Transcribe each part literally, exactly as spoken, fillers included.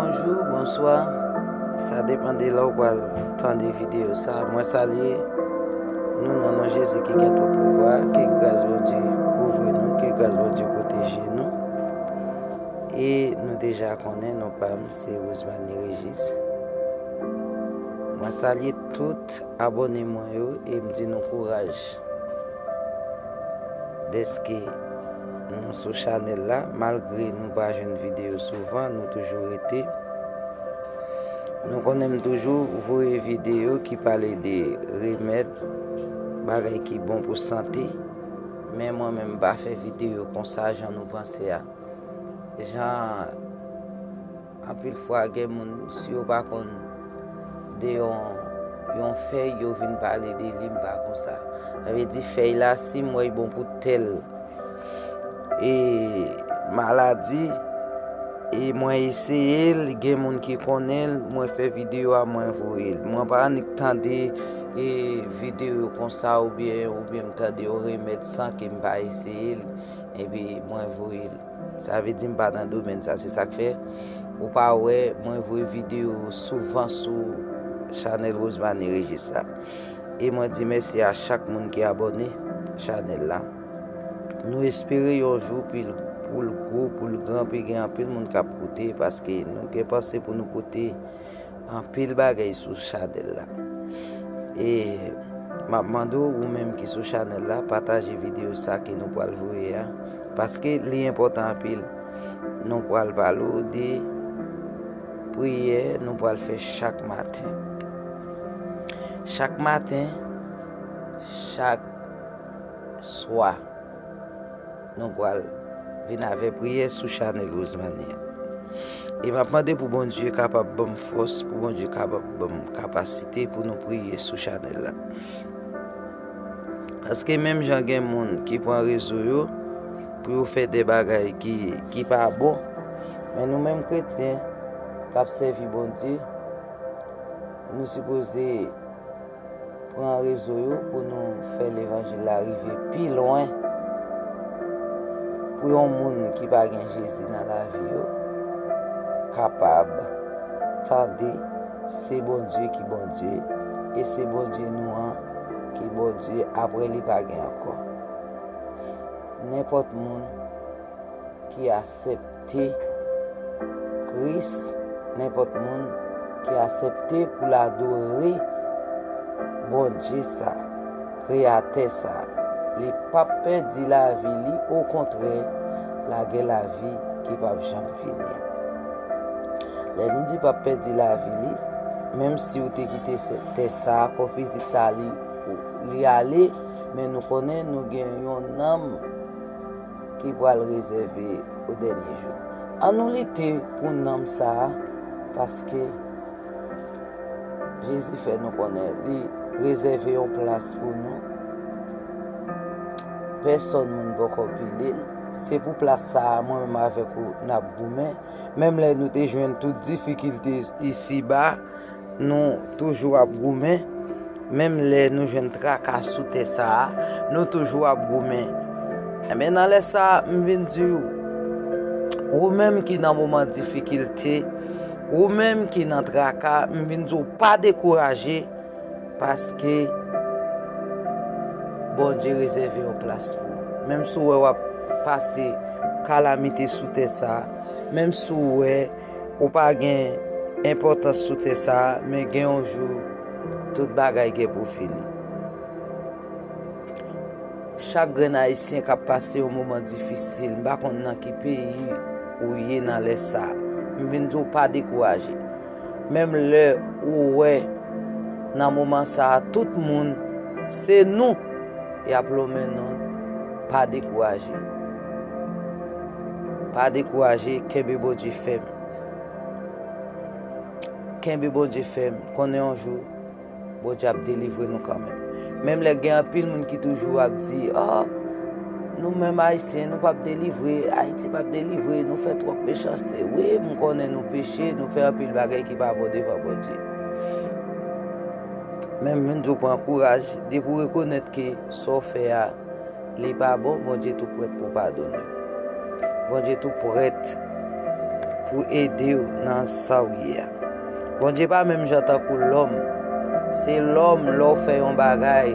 Bonjou, bonswa. Sa depann de lè w pral tande videyo sa. Mwen salye nou nan non Jezi ki gen tout pouvwa. Ke gras Bondye kouvri nou, ke gras Bondye pwoteje nou. E nou deja konnen non pa m se Rosemary Regis. Mwen salye tout abòne mwen yo e m di nou kouraj. Dèske nou sou chanèl la, malgre nou pa jwenn videyo souvan, nou toujou rete. Nou konnen m toujou voye videyo ki pale de remèd, bagay ki bon pou sante. Men mwen menm m pa fè videyo konsa jan nou panse a. Jan anpil fwa gen moun, si yo pa konn de yon, yon fèy, yo vin pale de li, m pa konsa. Sa vle di fèy la, si m wè l bon pou tèl e maladi, e mwen eseye l, gen moun ki konnen l, mwen fè videyo a, mwen voye l. Mwen pa annik tande e videyo konsa oubyen, oubyen m tande yon remèd san ke m pa eseye l, epi mwen voye l. Sa vle di m pa nan domèn sa, se sa k fè ou pa wè mwen voye videyo souvan sou chanèl Rosemary Regis la. E mwen di mèsi a chak moun ki abòne chanèl la. Nou espere yon jou pou l, pou l gwo, pou l gran, pou gen anpil moun k ap koute, paske nou gen panse pou nou pote anpil bagay sou chanèl la. E m ap mande w, ou menm ki sou chanèl la, pataje videyo sa ke nou pral voye a, paske li enpòtan anpil. Nou pral pale w de priyè nou pral fè chak maten. Chak maten, chak swa, nou pral vin avè priyè sou chanèl Rosemary a. E m ap mande pou Bondye kapab ban m fòs, pou Bondye kapab ban m kapasite pou nou priye sou chanèl la. Paske menm jan gen moun ki pran rezo yo pou yo fè de bagay ki, ki pa bon, men nou menm kretyen k ap sèvi Bondye, nou sipoze pran rezo yo pou nou fè levanjil la rive pi lwen, pou yon moun ki pa gen Jezi nan lavi yo kapab tande se Bondye ki Bondye, e se Bondye nou an ki Bondye, apre li pa gen ankò. Nenpòt moun ki aksepte Kris, nenpòt moun ki aksepte pou l adore Bondye sa, Kreyatè sa, li p ap pèdi lavi li, okontrè, l a gen lavi ki p ap janm fini an. Lè nou di p ap pèdi lavi li, menm si w te kite se-, tè sa, kò fizik sa, li, li ale, men nou konnen nou gen yon nanm ki pral rezève o dènye jou. An nou lite pou nanm sa a, paske Jezi fè nou konnen li rezève yon plas pou nou. Pèsòn moun poko pile l. Se pou plas sa a, mwen menm avèk ou, n ap goumen. Menm lè nou te jwenn tout difikilte isiba, nou toujou ap goumen. Menm lè nou jwenn traka sou tè sa a, nou toujou ap goumen. Enben, nan lè sa a, m vin di w, ou menm ki nan moman difikilte, ou menm ki nan traka, m vin di w pa dekouraje, paske Bondye rezève yon plas pou ou. Menm si w wè w ap pase kalamite sou tè sa a, menm si w wè ou pa gen enpòtans sou tè sa a, men gen yon jou, tout bagay gen pou fini. Chak grenn Ayisyen k ap pase yon moman difisil, m pa konn nan ki peyi ou ye nan lè sa a. M vin di w pa dekouraje. Menm lè ou wè nan moman sa a, tout moun, se nou, y ap lonmen nou, pa dekouraje. Pa dekouraje, kenbe Bondye fèm. Kenbe Bondye fèm. Konnen yon jou, Bondye ap delivre nou kanmenm. Menm lè gen anpil moun ki toujou ap di, "Ah, nou menm Ayisyen, nou p ap delivre, Ayiti p ap delivre, nou fè twòp mechanste." Wi, m konnen nou peche, nou fè anpil bagay ki pa bon devan Bondye. Men m vin di w pran kouraj, depi w rekonèt ke sa w fè a, li pa bon, Bondye tou prèt pou padone w. Bondye tou prèt pou ede w nan sa w ye a. Bondye pa menm jan tankou lòm. Se lòm, lè w fè yon bagay,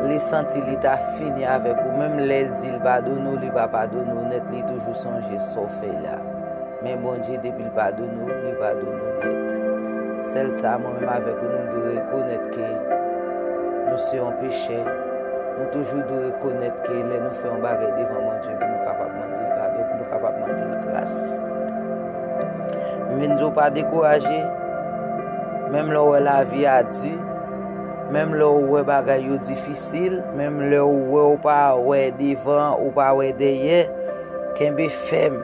li santi li ta fini avèk ou. Menm lè l di l padone w, li pa padone w nèt, li toujou sonje sa w fè la. Men Bondye, depi l padone w, li padone w nèt. Sèl sa, mwen menm avèk ou, nou dwe rekonèt ke nou se yon pechè. Nou toujou dwe rekonèt ke lè nou fè yon bagay devan Bondye, pou nou kapab mande l padon, pou nou kapab mande l gras. M vin di w pa dekouraje, menm lè w wè lavi a di, menm lè w wè bagay yo difisil, menm lè w wè w pa wè devan, ou pa wè dèyè, kenbe fèm.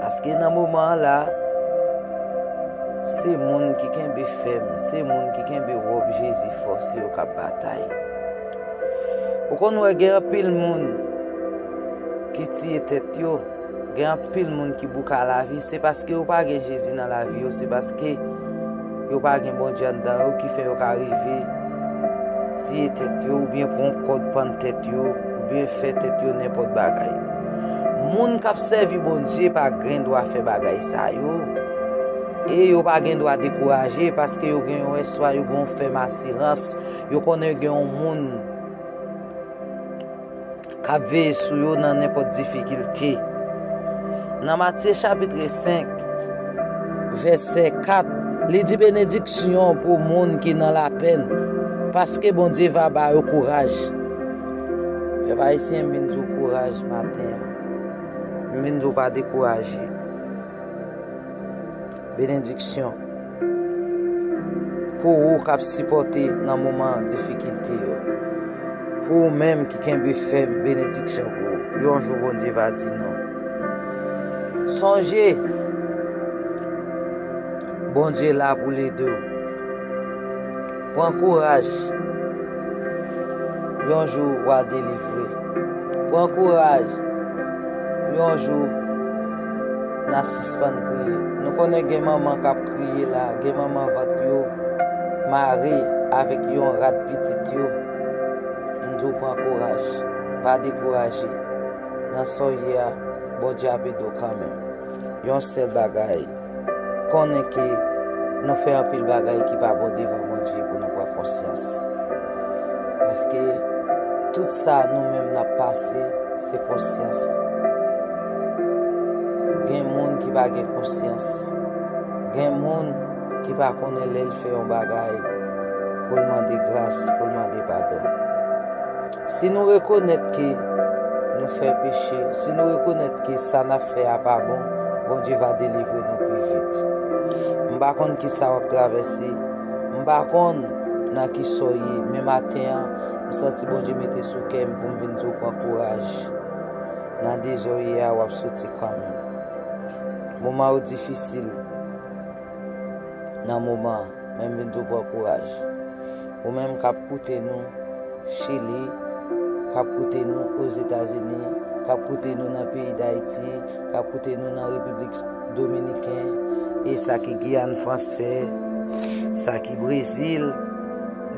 Paske nan moman an la, se moun ki kenbe fèm, se moun ki kenbe wòb Jezi fò, se yo k ap batay. Ou konn wè gen anpil moun ki tiye tèt yo, gen anpil moun ki bouka lavi, se paske yo pa gen Jezi nan lavi yo, se paske yo pa gen Bondye anndan yo ki fè yo ka rive tiye tèt yo, oubyen pran kòd pann tèt yo, oubyen fè tèt yo nenpòt bagay. Moun k ap sèvi Bondye pa gen dwa fè bagay sa yo. E yo pa gen dwa dekouraje, paske yo gen yon espwa, yo gen yon fèm asirans, yo konnen yo gen yon moun k ap veye sou yo nan nenpòt difikilte. Nan Matye chapit senk, vèsè kat, li di, benediksyon pou moun ki nan lapèn, paske Bondye va ba yo kouraj. Pèp ayisyen, m vin di w kouraj maten an. M vin di w pa dekouraje. Benediksyon pou ou k ap sipòte nan moman difikilte yo. Pou ou menm ki kenbe fèm, benediksyon pou ou. Yon jou Bondye va di non. Sonje, Bondye la pou l ede w. Pran kouraj. Yon jou w a delivre. Pran kouraj. Yon jou n a sispann kriye. Nou konnen gen manman k ap kriye la, gen manman vant yo mare avèk yon rad pitit yo. M di w pran kouraj. Pa dekouraje. Nan sa w ye a, Bondye ap ede w kanmenm. Yon sèl bagay, konnen ke nou fè anpil bagay ki pa bon devan Bondye pou nou pran konsyans. Paske tout sa nou menm n ap pase, se konsyans. Gen moun ki pa gen konsyans. Gen moun ki pa konnen lè l fè yon bagay pou l mande gras, pou l mande padon. Si nou rekonèt ke nou fè peche, si nou rekonèt ke sa n ap fè a pa bon, Bondye va delivre nou pi vit. M pa konn ki sa w ap travèse, m pa konn nan ki sa w ye, men maten an, m santi Bondye mete sou kè m pou m vin di w pran kouraj. Nan dezè w ye a, w ap soti kanmenm. Moman yo difisil nan moman an, men m vin di w pran kouraj. Ou menm k ap koute nou Chili, k ap koute nou Ozetazini, k ap koute nou nan peyi Dayiti, k ap koute nou nan Repiblik Dominiken, e sa ki Giyàn Fransè, sa ki Brezil,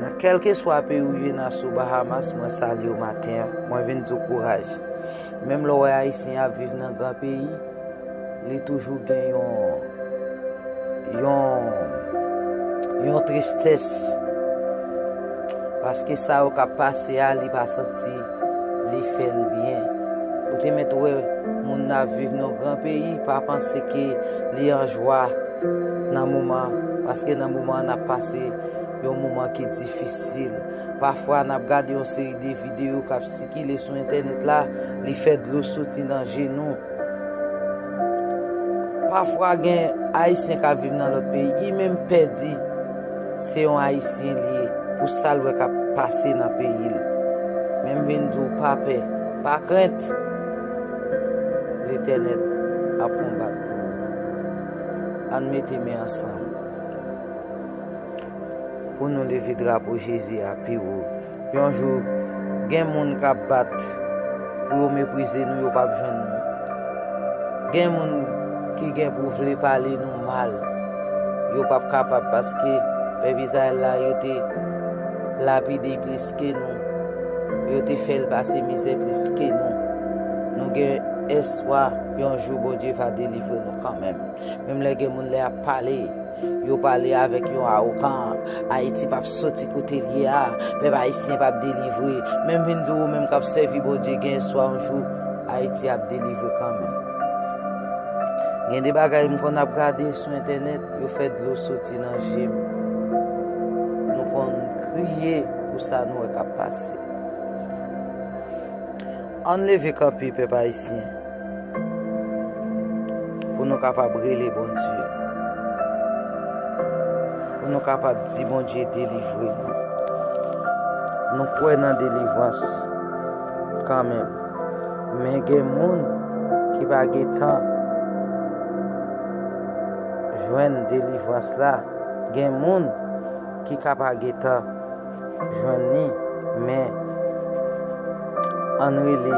nan kèlkeswa peyi w ye, nan sou Bahamas, mwen salye w maten an, mwen vin di w kouraj. Menm lè w wè Ayisyen ap viv nan gran peyi, li toujou gen yon, yon, yon tristès. Paske sa yo k ap pase a, li pa santi li fè l byen. Ou te mèt wè moun ap viv nan gran peyi, pa panse ke li an jwa nan moman, paske nan moman an n ap pase yon moman ki difisil. Pafwa n ap gade yon seri de videyo k ap sikile sou entènèt la, li fè dlo soti nan je nou. Pafwa gen Ayisyen k ap viv nan lòt peyi, li menm pèdi se yon Ayisyen li ye pou sa l wè k ap pase nan peyi l. Men m vin di w pa pè, pa krent, Letènèl ap konbat pou ou. Ann mete men ansanm pou nou leve drapo Jezi a pi wo. Yon jou, gen moun k ap bat pou yo meprize nou, yo p ap jwenn nou. Gen moun ki gen pou vle pale nou mal, yo p ap kapab, paske pèp Izrayèl la, yo te lapide plis ke nou, yo te fè l pase mizè plis ke nou. Nou gen Eswa, yon jou Bondye va delivre nou kanmenm. Menm lè gen moun lè ap pale, yo pale avèk yon awogan. Ayiti p ap soti kote l ye a. Pèp ayisyen p ap delivre. Men m vin di w, ou menm k ap sèvi Bondye, gen eswa yon jou Ayiti ap delivre kanmenm. Gen de bagay m konn ap gade sou entènèt, yo fè dlo soti nan je m. Nou konn kriye pou sa nou wè k ap pase. Ann leve kanpe, pèp ayisyen, pou nou kapab rele Bondye, pou nou kapab di Bondye delivre nou. Nou kwè nan delivrans kanmenm, men gen moun ki pa gentan jwenn delivrans la. Gen moun ki ka pa gentan jwenn li, men ann rele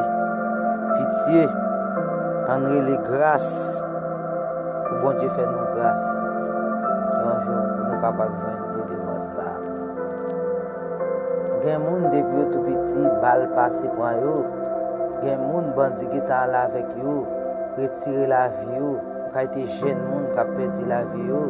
pitye, ann rele gras, pou Bondye fè nou gras yon jou pou nou kapab jwenn delivrans sa a. Gen moun depi yo tou piti, bal pase pran yo. Gen moun bandi gentan ale avèk yo, retire lavi yo. Kayte jèn moun k ap pèdi lavi yo.